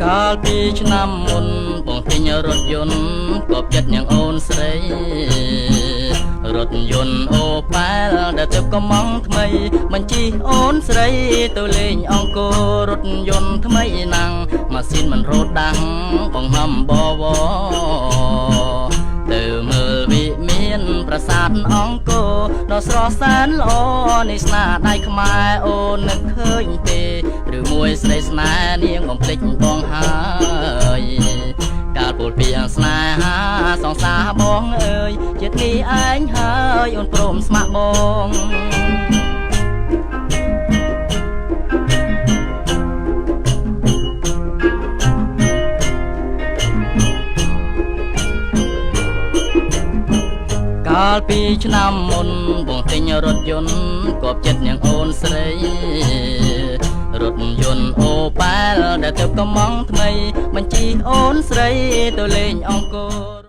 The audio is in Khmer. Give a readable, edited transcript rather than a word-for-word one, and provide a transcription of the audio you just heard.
កាលពីឆ្នាំមុនបងទិញរថយន្តកប់ចិត្តនាងអូនស្រីរថយន្តអូប៉ែលដែលទើបកំងថ្មីបញ្ជីអូនស្រីទៅលេងអង្គររថយន្តថ្មីណាំងម៉ាស៊ីនមិនរត់ដាំងបងហំបវរទៅមើលវិមានប្រាសាទអង្គរដ៏ស្រស់សែនល្អនេះស្នាដៃខ្មែរអូននឹកឃើញទេឬមួយស្រីស្នេហ៍នាងបំភ្លេចបងហើយកាលពលពីស្នេហាសង្សារបងអើយជាតិនេះឯងហើយអូនព្រមស្ម័គ្របងកាលពីឆ្នាំមុនបងទិញរថយន្តគប់ចិត្តនាងអូនស្រីរថយន្តអូប៉ែលដែលទើបកំងថ្មីបញ្ជីអូនស្រីទៅលេងអង្គរ។